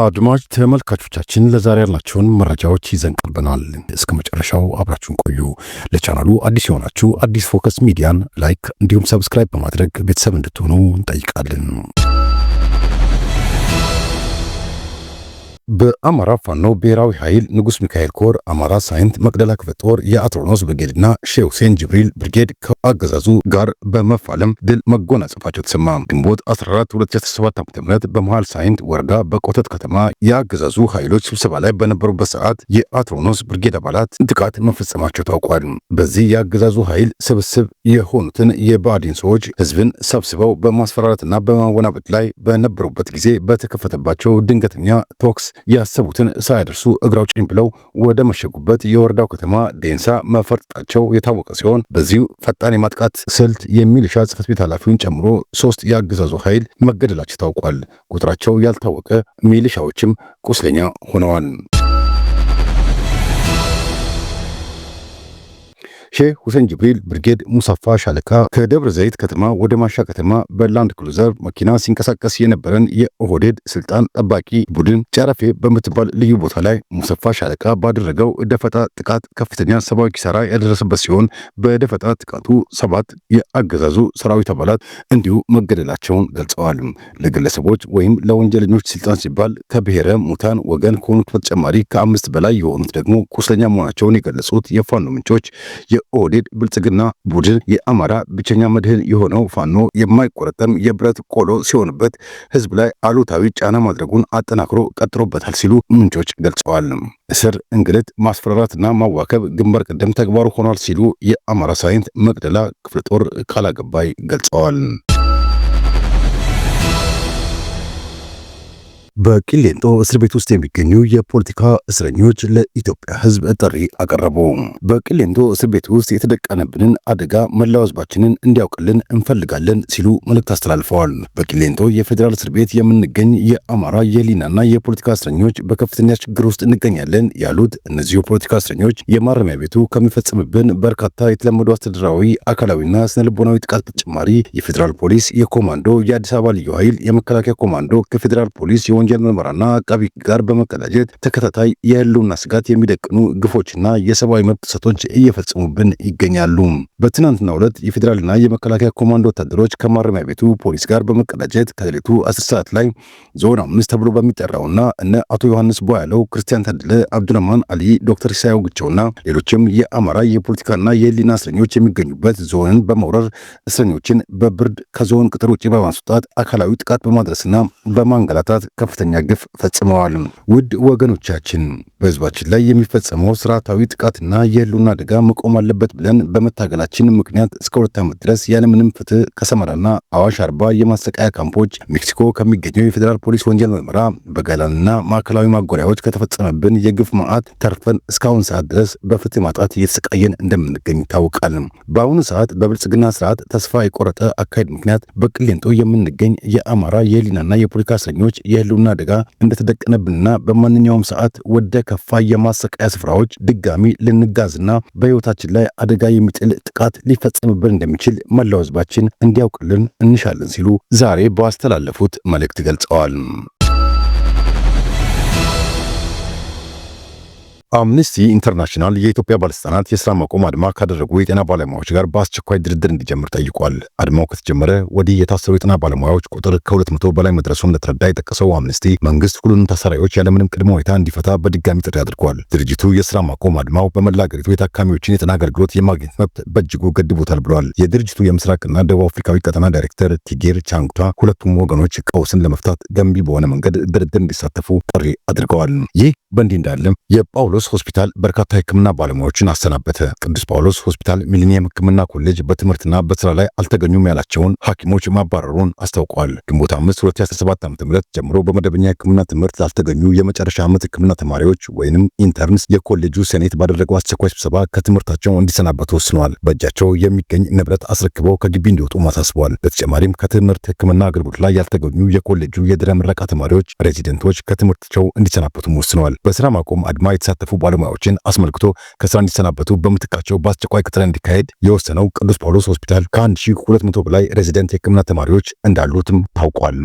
አድማጭ ተመልካቾቻችን፣ ለዛሬ ያልናቸውን መረጃዎች ይዘን ቀርበናል። እስከ መጨረሻው አብራችሁን ቆዩ። ለቻናሉ አዲስ የሆናችሁ አዲስ ፎከስ ሚዲያን like እንዲሁም subscribe በማድረግ ቤተሰብ እንድትሆኑ እንጠይቃለን። በአማራ ፋኖ ብሔራዊ ኃይል ንጉስ ሚካኤል ኮር አማራ ሳይንት መቅደላ ክፍለ ጦር የአትሮኖስ ብርጌድና ሼህ ሁሴን ጅብሪል ብርጌድ ከአገዛዙ ጋር በመፋለም ድል መጎናጸፋቸው ተሰማ። ግንቦት 14 2017 ዓ.ም በመሃል ሳይንት ወረዳ በቆተት ከተማ የአገዛዙ ኃይሎች ስብሰባ ላይ በነበሩበት ሰዓት የአትሮኖስ ብርጌድ አባላት ጥቃት መፈጸማቸው ታውቋል። በዚህ የአገዛዙ ኃይል ስብስብ የሆኑትን የብአዴን ሰዎች ህዝብን ሰብስበው በማስፈራራትና በማወናበድ ላይ በነበሩበት ጊዜ በተከፈተባቸው ድንገተኛ ተኩስ ያሰቡትን ሳያደርሱ እግር አውጪኝ ብለው ወደ መሸጉበት የወረዳው ከተማ ዴንሳ መፈርጠጣቸው የታወቀ ሲሆን፣ በዚሁ ፈጣን የማጥቃት ስልት የሚሊሻ ጽሕፈት ቤት ኃላፊውን ጨምሮ ሶስት የአገዛዙ ኃይል መገደላቸው ታውቋል። ቁጥራቸው ያልታወቀ ሚሊሻዎችም ቁስለኛ ሆነዋል። ሼህ ሁሴን ጅብሪል ብርጌድ ሙሳፋ ሻለቃ ከደብረ ዘይት ከተማ ወደ ማሻ ከተማ በላንድ ክሩዘር መኪና ሲንቀሳቀስ የነበረን የኦህዴድ ስልጣን ጠባቂ ቡድን ጨረፌ በምትባል ልዩ ቦታ ላይ ሙሰፋ ሻለቃ ባደረገው ደፈጣ ጥቃት ከፍተኛ ሰብአዊ ኪሳራ ያደረሰበት ሲሆን፣ በደፈጣ ጥቃቱ 7 የአገዛዙ ሰራዊት አባላት እንዲሁ መገደላቸውን ገልጸዋል። ለግለሰቦች ወይም ለወንጀለኞች ስልጣን ሲባል ከብሔረ ሙታን ወገን ከሆኑት በተጨማሪ ከ5 በላይ የሆኑት ደግሞ ቁስለኛ መሆናቸውን የገለጹት የፋኖ ምንጮች፣ የኦህዴድ ብልጽግና ቡድን የአማራ ብቸኛ መድህን የሆነው ፋኖ የማይቆረጠም የብረት ቆሎ ሲሆንበት ህዝብ ላይ አሉታዊ ጫና ማድረጉን አጠናክሮ ቀጥሎበታል ሲሉ ምንጮች ገልጸዋል። እስር፣ እንግልት፣ ማስፈራራትና ማዋከብ ግንባር ቀደም ተግባሩ ሆኗል ሲሉ የአማራ ሳይንት መቅደላ ክፍለ ጦር ቃል አቀባይ ገልጸዋል። በቂሊንጦ እስር ቤት ውስጥ የሚገኙ የፖለቲካ እስረኞች ለኢትዮጵያ ሕዝብ ጥሪ አቀረቡ። በቂሊንጦ እስር ቤት ውስጥ የተደቀነብንን አደጋ መላው ሕዝባችንን እንዲያውቅልን እንፈልጋለን ሲሉ መልእክት አስተላልፈዋል። በቂሊንጦ የፌዴራል እስር ቤት የምንገኝ የአማራ የህሊናና የፖለቲካ እስረኞች በከፍተኛ ችግር ውስጥ እንገኛለን ያሉት እነዚሁ የፖለቲካ እስረኞች፣ የማረሚያ ቤቱ ከሚፈጽምብን በርካታ የተለመዱ አስተዳደራዊ፣ አካላዊና ስነልቦናዊ ጥቃት በተጨማሪ የፌዴራል ፖሊስ፣ የኮማንዶ፣ የአዲስ አበባ ልዩ ኃይል፣ የመከላከያ ኮማንዶ ከፌዴራል ፖሊስ የወንጀል ምርመራና አቃቢ ጋር በመቀናጀት ተከታታይ የህልውና ስጋት የሚደቅኑ ግፎችና የሰብአዊ መብት ጥሰቶች እየፈጸሙብን ይገኛሉ። በትናንትናው ዕለት የፌዴራልና የመከላከያ ኮማንዶ ወታደሮች ከማረሚያ ቤቱ ፖሊስ ጋር በመቀናጀት ከሌሊቱ 10 ሰዓት ላይ ዞን 5 ተብሎ በሚጠራውና እነ አቶ ዮሐንስ ቦያለው፣ ክርስቲያን ታደለ፣ አብዱራህማን አሊ፣ ዶክተር ሲሳይ አውግቸውና ሌሎችም የአማራ የፖለቲካና የህሊና እስረኞች የሚገኙበት ዞንን በመውረር እስረኞችን በብርድ ከዞን ቅጥር ውጭ በማስወጣት አካላዊ ጥቃት በማድረስና በማንገላታት ከፍተኛ ግፍ ፈጽመዋል። ውድ ወገኖቻችን፣ በህዝባችን ላይ የሚፈጸመው ስርዓታዊ ጥቃትና የህልውና አደጋ መቆም አለበት ብለን በመታገላችን ምክንያት እስከ 2 ዓመት ድረስ ያለምንም ፍትህ ከሰመራና አዋሽ አርባ የማሰቃያ ካምፖች፣ ሜክሲኮ ከሚገኘው የፌዴራል ፖሊስ ወንጀል ምርመራ፣ በገላንና ማዕከላዊ ማጎሪያዎች ከተፈጸመብን የግፍ መዓት ተርፈን እስካሁን ሰዓት ድረስ በፍትህ ማጣት እየተሰቃየን እንደምንገኝ ይታወቃል። በአሁኑ ሰዓት በብልጽግና ስርዓት ተስፋ የቆረጠ አካሄድ ምክንያት በቅሊንጦ የምንገኝ የአማራ የህሊናና የፖለቲካ እስረኞች የህልውና አደጋ እንደተደቀነብንና በማንኛውም ሰዓት ወደ ከፋ የማሰቃያ ስፍራዎች ድጋሚ ልንጋዝና በህይወታችን ላይ አደጋ የሚጥል ጥቃት ሊፈጸምብን እንደሚችል መላው ህዝባችን እንዲያውቅልን እንሻለን ሲሉ ዛሬ ባስተላለፉት መልእክት ገልጸዋል። አምነስቲ ኢንተርናሽናል የኢትዮጵያ ባለስልጣናት የስራ ማቆም አድማ ካደረጉ የጤና ባለሙያዎች ጋር በአስቸኳይ ድርድር እንዲጀምር ጠይቋል። አድማው ከተጀመረ ወዲህ የታሰሩ የጤና ባለሙያዎች ቁጥር ከ200 በላይ መድረሱን እንደተረዳ የጠቀሰው አምነስቲ፣ መንግስት ሁሉንም ታሳሪዎች ያለምንም ቅድመ ሁኔታ እንዲፈታ በድጋሚ ጥሪ አድርጓል። ድርጅቱ የስራ ማቆም አድማው በመላ አገሪቱ የታካሚዎችን የጤና አገልግሎት የማግኘት መብት በእጅጉ ገድቦታል ብሏል። የድርጅቱ የምስራቅና ደቡብ አፍሪካዊ ቀጠና ዳይሬክተር ቲጌር ቻንጉታ ሁለቱም ወገኖች ቀውስን ለመፍታት ገንቢ በሆነ መንገድ ድርድር እንዲሳተፉ ጥሪ አድርገዋል። ይህ በእንዲህ እንዳለ የጳውሎስ ሆስፒታል በርካታ የሕክምና ባለሙያዎችን አሰናበተ። ቅዱስ ጳውሎስ ሆስፒታል ሚሊኒየም ሕክምና ኮሌጅ በትምህርትና በስራ ላይ አልተገኙም ያላቸውን ሐኪሞች ማባረሩን አስታውቋል። ግንቦት 5 2017 ዓ.ም ጀምሮ በመደበኛ የሕክምና ትምህርት ላልተገኙ የመጨረሻ ዓመት ሕክምና ተማሪዎች ወይንም interns የኮሌጁ ሴኔት ባደረገው አስቸኳይ ስብሰባ ከትምህርታቸው እንዲሰናበቱ ወስኗል። በእጃቸው የሚገኝ ንብረት አስረክበው ከግቢ እንዲወጡ አሳስቧል። በተጨማሪም ከትምህርት ሕክምና አገልግሎት ላይ ያልተገኙ የኮሌጁ የድህረ ምረቃ ተማሪዎች resident ኦች ከትምህርታቸው እንዲሰናበቱም ወስነዋል። በስራ ማቆም አድማ የተሳተፉ ባለሙያዎችን አስመልክቶ ከስራ እንዲሰናበቱ በምትካቸው በአስቸኳይ ቅጥር እንዲካሄድ የወሰነው ቅዱስ ጳውሎስ ሆስፒታል ከ1200 በላይ resident የሕክምና ተማሪዎች እንዳሉትም ታውቋል።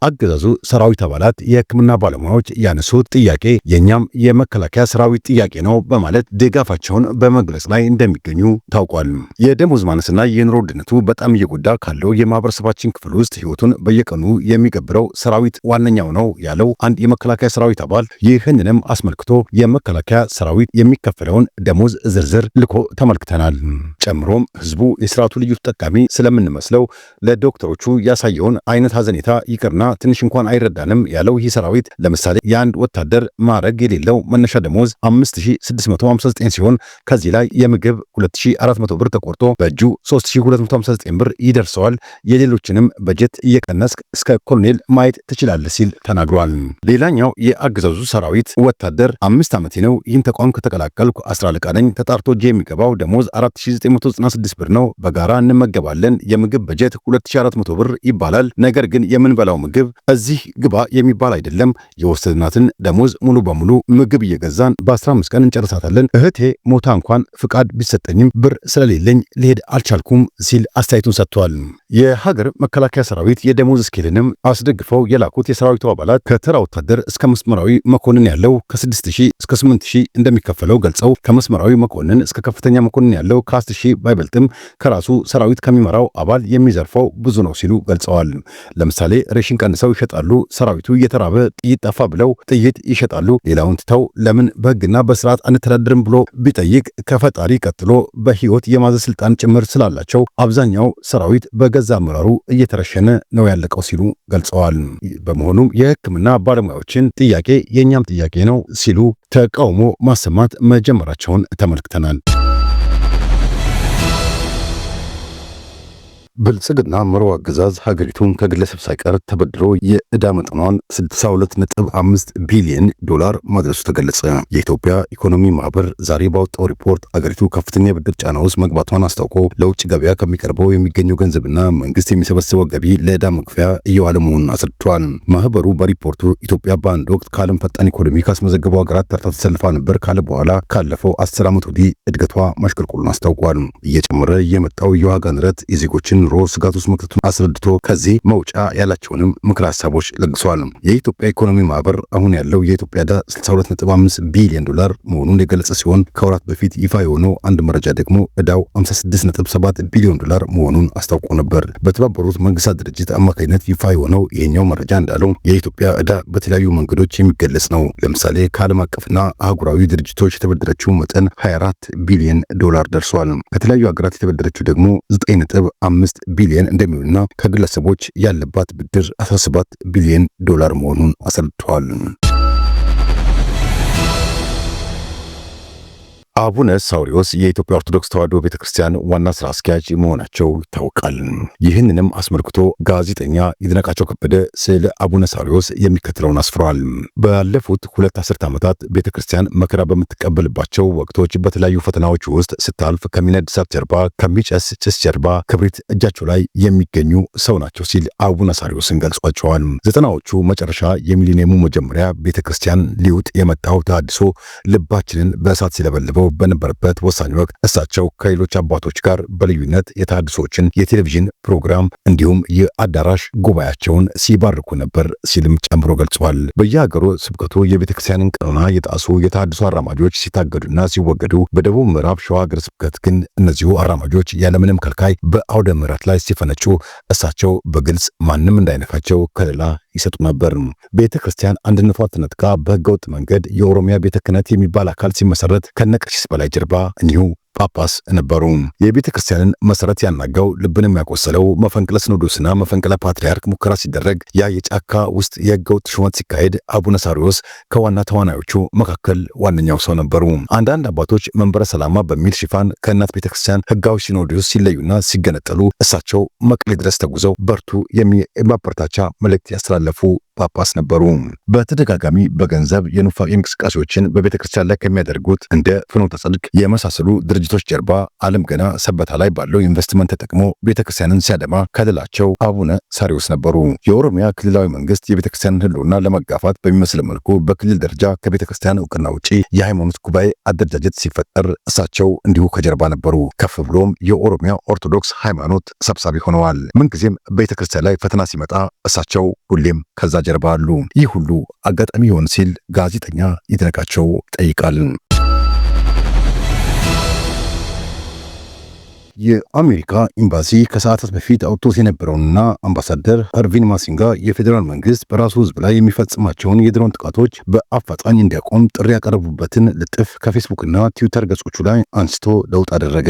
የአገዛዙ ሰራዊት አባላት የሕክምና ባለሙያዎች ያነሱት ጥያቄ የኛም የመከላከያ ሰራዊት ጥያቄ ነው በማለት ድጋፋቸውን በመግለጽ ላይ እንደሚገኙ ታውቋል። የደሞዝ ማነስና የኑሮ ውድነቱ በጣም እየጎዳ ካለው የማህበረሰባችን ክፍል ውስጥ ህይወቱን በየቀኑ የሚገብረው ሰራዊት ዋነኛው ነው ያለው አንድ የመከላከያ ሰራዊት አባል ይህንንም አስመልክቶ የመከላከያ ሰራዊት የሚከፈለውን ደሞዝ ዝርዝር ልኮ ተመልክተናል። ጨምሮም ህዝቡ የስርዓቱ ልዩ ተጠቃሚ ስለምንመስለው ለዶክተሮቹ ያሳየውን አይነት ሀዘኔታ ይቅርና ትንሽ እንኳን አይረዳንም ያለው ይህ ሰራዊት ለምሳሌ የአንድ ወታደር ማዕረግ የሌለው መነሻ ደሞዝ 5659 ሲሆን ከዚህ ላይ የምግብ 2400 ብር ተቆርጦ በእጁ 3259 ብር ይደርሰዋል። የሌሎችንም በጀት እየቀነስክ እስከ ኮሎኔል ማየት ትችላለህ ሲል ተናግሯል። ሌላኛው የአገዛዙ ሰራዊት ወታደር 5 ዓመቴ ነው ይህን ተቋም ከተቀላቀልኩ 10 አለቃ ነኝ። ተጣርቶ እጄ የሚገባው ደሞዝ 4996 ብር ነው። በጋራ እንመገባለን። የምግብ በጀት 2400 ብር ይባላል። ነገር ግን የምንበላው ምግብ እዚህ ግባ የሚባል አይደለም። የወሰድናትን ደሞዝ ሙሉ በሙሉ ምግብ እየገዛን በ15 ቀን እንጨርሳታለን። እህቴ ሞታ እንኳን ፍቃድ ቢሰጠኝም ብር ስለሌለኝ ልሄድ አልቻልኩም ሲል አስተያየቱን ሰጥቷል። የሀገር መከላከያ ሰራዊት የደሞዝ ስኬልንም አስደግፈው የላኩት የሰራዊቱ አባላት ከተራ ወታደር እስከ መስመራዊ መኮንን ያለው ከ6000 እስከ 8000 እንደሚከፈለው ገልጸው ከመስመራዊ መኮንን እስከ ከፍተኛ መኮንን ያለው ከ10000 ባይበልጥም ከራሱ ሰራዊት ከሚመራው አባል የሚዘርፈው ብዙ ነው ሲሉ ገልጸዋል። ለምሳሌ ሬሽን ቀንሰው ይሸጣሉ። ሰራዊቱ እየተራበ ጥይት ጠፋ ብለው ጥይት ይሸጣሉ። ሌላውን ትተው ለምን በህግና በስርዓት አንተዳደርም ብሎ ቢጠይቅ ከፈጣሪ ቀጥሎ በህይወት የማዘዝ ስልጣን ጭምር ስላላቸው አብዛኛው ሰራዊት በገዛ አመራሩ እየተረሸነ ነው ያለቀው ሲሉ ገልጸዋል። በመሆኑም የሕክምና ባለሙያዎችን ጥያቄ የኛም ጥያቄ ነው ሲሉ ተቃውሞ ማሰማት መጀመራቸውን ተመልክተናል። ብልጽግና መሮ አገዛዝ ሀገሪቱን ከግለሰብ ሳይቀር ተበድሮ የዕዳ መጠኗን 62.5 ቢሊዮን ዶላር ማድረሱ ተገለጸ። የኢትዮጵያ ኢኮኖሚ ማህበር ዛሬ ባወጣው ሪፖርት አገሪቱ ከፍተኛ የብድር ጫና ውስጥ መግባቷን አስታውቆ ለውጭ ገበያ ከሚቀርበው የሚገኘው ገንዘብና መንግስት የሚሰበስበው ገቢ ለዕዳ መክፈያ እየዋለ መሆኑን አስረድቷል። ማህበሩ በሪፖርቱ ኢትዮጵያ በአንድ ወቅት ከዓለም ፈጣን ኢኮኖሚ ካስመዘገበው ሀገራት ተርታ ተሰልፋ ነበር ካለ በኋላ ካለፈው 10 ዓመት ወዲህ እድገቷ ማሽቆልቆሉን አስታውቋል። እየጨመረ የመጣው የዋጋ ንረት የዜጎችን ኑሮ ስጋት ውስጥ መክተቱን አስረድቶ ከዚህ መውጫ ያላቸውንም ምክረ ሀሳቦች ለግሷል። የኢትዮጵያ ኢኮኖሚ ማህበር አሁን ያለው የኢትዮጵያ ዕዳ 62.5 ቢሊዮን ዶላር መሆኑን የገለጸ ሲሆን ከወራት በፊት ይፋ የሆነው አንድ መረጃ ደግሞ ዕዳው 56.7 ቢሊዮን ዶላር መሆኑን አስታውቆ ነበር። በተባበሩት መንግስታት ድርጅት አማካኝነት ይፋ የሆነው ይሄኛው መረጃ እንዳለው የኢትዮጵያ ዕዳ በተለያዩ መንገዶች የሚገለጽ ነው። ለምሳሌ ከዓለም አቀፍና አህጉራዊ ድርጅቶች የተበደረችው መጠን 24 ቢሊዮን ዶላር ደርሷል። ከተለያዩ ሀገራት የተበደረችው ደግሞ 9.5 ቢሊዮን እንደሚሆንና ከግለሰቦች ያለባት ብድር 17 ቢሊዮን ዶላር መሆኑን አስረድተዋል። አቡነ ሳዊሮስ የኢትዮጵያ ኦርቶዶክስ ተዋሕዶ ቤተክርስቲያን ዋና ስራ አስኪያጅ መሆናቸው ይታወቃል። ይህንንም አስመልክቶ ጋዜጠኛ ይድነቃቸው ከበደ ስለ አቡነ ሳዊሮስ የሚከተለውን አስፍሯል። ባለፉት 2 አስርት ዓመታት ቤተክርስቲያን መከራ በምትቀበልባቸው ወቅቶች በተለያዩ ፈተናዎች ውስጥ ስታልፍ ከሚነድ እሳት ጀርባ፣ ከሚጨስ ጭስ ጀርባ ክብሪት እጃቸው ላይ የሚገኙ ሰው ናቸው ሲል አቡነ ሳዊሮስን ገልጿቸዋል። 90ዎቹ መጨረሻ የሚሊኒየሙ መጀመሪያ ቤተክርስቲያን ሊውጥ የመጣው ተሐድሶ ልባችንን በእሳት ሲለበልበው በነበረበት ወሳኝ ወቅት እሳቸው ከሌሎች አባቶች ጋር በልዩነት የተሐድሶችን የቴሌቪዥን ፕሮግራም እንዲሁም የአዳራሽ ጉባኤያቸውን ሲባርኩ ነበር ሲልም ጨምሮ ገልጿል። በየሀገሩ ስብከቱ የቤተክርስቲያንን ቀኖና የጣሱ የተሐድሶ አራማጆች ሲታገዱና ሲወገዱ፣ በደቡብ ምዕራብ ሸዋ ሀገረ ስብከት ግን እነዚሁ አራማጆች ያለምንም ከልካይ በአውደ ምሕረት ላይ ሲፈነጩ እሳቸው በግልጽ ማንም እንዳይነካቸው ከለላ ይሰጡ ነበር። ቤተክርስቲያን አንድነቷን ተነጥቃ በህገወጥ መንገድ የኦሮሚያ ቤተ ክህነት የሚባል አካል ሲመሰረት ከነቀሲስ በላይ ጀርባ እኒሁ ጳጳስ ነበሩ። የቤተ ክርስቲያንን መሰረት ያናጋው ልብን የሚያቆስለው መፈንቅለ ሲኖዶስና መፈንቅለ ፓትርያርክ ሙከራ ሲደረግ ያ የጫካ ውስጥ የህገወጥ ሹመት ሲካሄድ አቡነ ሳዊሮስ ከዋና ተዋናዮቹ መካከል ዋነኛው ሰው ነበሩ። አንዳንድ አባቶች መንበረ ሰላማ በሚል ሽፋን ከእናት ቤተ ክርስቲያን ህጋዊ ሲኖዶስ ሲለዩና ሲገነጠሉ እሳቸው መቀሌ ድረስ ተጉዘው በርቱ የሚል ማበረታቻ መልእክት ያስተላለፉ ጳጳስ ነበሩ። በተደጋጋሚ በገንዘብ የኑፋቄ እንቅስቃሴዎችን በቤተክርስቲያን ላይ ከሚያደርጉት እንደ ፍኖተ ጽድቅ የመሳሰሉ ድርጅቶች ጀርባ ዓለም ገና ሰበታ ላይ ባለው ኢንቨስትመንት ተጠቅሞ ቤተክርስቲያንን ሲያደማ ከልላቸው አቡነ ሳሪዎስ ነበሩ። የኦሮሚያ ክልላዊ መንግስት የቤተክርስቲያንን ህልውና ለመጋፋት በሚመስል መልኩ በክልል ደረጃ ከቤተክርስቲያን እውቅና ውጪ የሃይማኖት ጉባኤ አደረጃጀት ሲፈጠር እሳቸው እንዲሁ ከጀርባ ነበሩ። ከፍ ብሎም የኦሮሚያ ኦርቶዶክስ ሃይማኖት ሰብሳቢ ሆነዋል። ምንጊዜም ቤተክርስቲያን ላይ ፈተና ሲመጣ እሳቸው ሁሌም ከዛ ጀርባ አሉ። ይህ ሁሉ አጋጣሚ ይሆን ሲል ጋዜጠኛ ይድነቃቸው ይጠይቃል። የአሜሪካ ኤምባሲ ከሰዓታት በፊት አውጥቶት የነበረውንና አምባሳደር ኧርቪን ማሲንጋ የፌዴራል መንግስት በራሱ ህዝብ ላይ የሚፈጽማቸውን የድሮን ጥቃቶች በአፋጣኝ እንዲያቆም ጥሪ ያቀረቡበትን ልጥፍ ከፌስቡክና ትዊተር ገጾቹ ላይ አንስቶ ለውጥ አደረገ።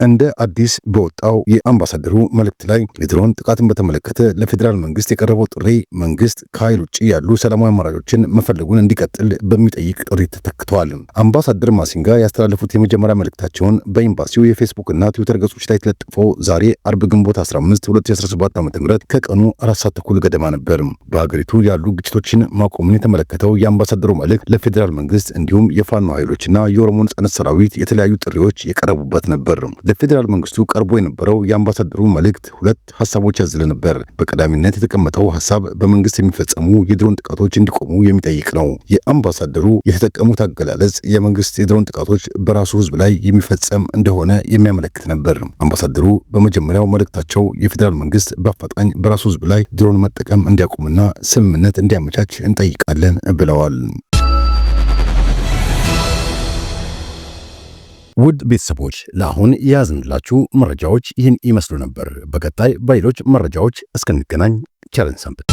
እንደ አዲስ በወጣው የአምባሳደሩ መልእክት ላይ የድሮን ጥቃትን በተመለከተ ለፌዴራል መንግስት የቀረበው ጥሪ መንግስት ከኃይል ውጭ ያሉ ሰላማዊ አማራጮችን መፈለጉን እንዲቀጥል በሚጠይቅ ጥሪ ተተክተዋል። አምባሳደር ማሲንጋ ያስተላለፉት የመጀመሪያ መልእክታቸውን በኤምባሲው የፌስቡክና ትዊተር ገጾች ላይ ተለጥፎ ዛሬ አርብ ግንቦት 15 2017 ዓ.ም ከቀኑ 4:30 ገደማ ነበር። በሀገሪቱ ያሉ ግጭቶችን ማቆምን የተመለከተው የአምባሳደሩ መልእክት ለፌዴራል መንግስት እንዲሁም የፋኖ ኃይሎችና የኦሮሞ ነጻነት ሰራዊት የተለያዩ ጥሪዎች የቀረቡበት ነበር። ለፌዴራል መንግስቱ ቀርቦ የነበረው የአምባሳደሩ መልእክት ሁለት ሀሳቦች ያዘለ ነበር። በቀዳሚነት የተቀመጠው ሀሳብ በመንግስት የሚፈጸሙ የድሮን ጥቃቶች እንዲቆሙ የሚጠይቅ ነው። የአምባሳደሩ የተጠቀሙት አገላለጽ የመንግስት የድሮን ጥቃቶች በራሱ ህዝብ ላይ የሚፈጸም እንደሆነ የሚያመለክት ነበር። አምባሳደሩ በመጀመሪያው መልእክታቸው የፌዴራል መንግስት በአፋጣኝ በራሱ ህዝብ ላይ ድሮን መጠቀም እንዲያቆምና ስምምነት እንዲያመቻች እንጠይቃለን ብለዋል። ውድ ቤተሰቦች፣ ለአሁን የያዝንላችሁ መረጃዎች ይህን ይመስሉ ነበር። በቀጣይ በሌሎች መረጃዎች እስክንገናኝ ቸር እንሰንብት።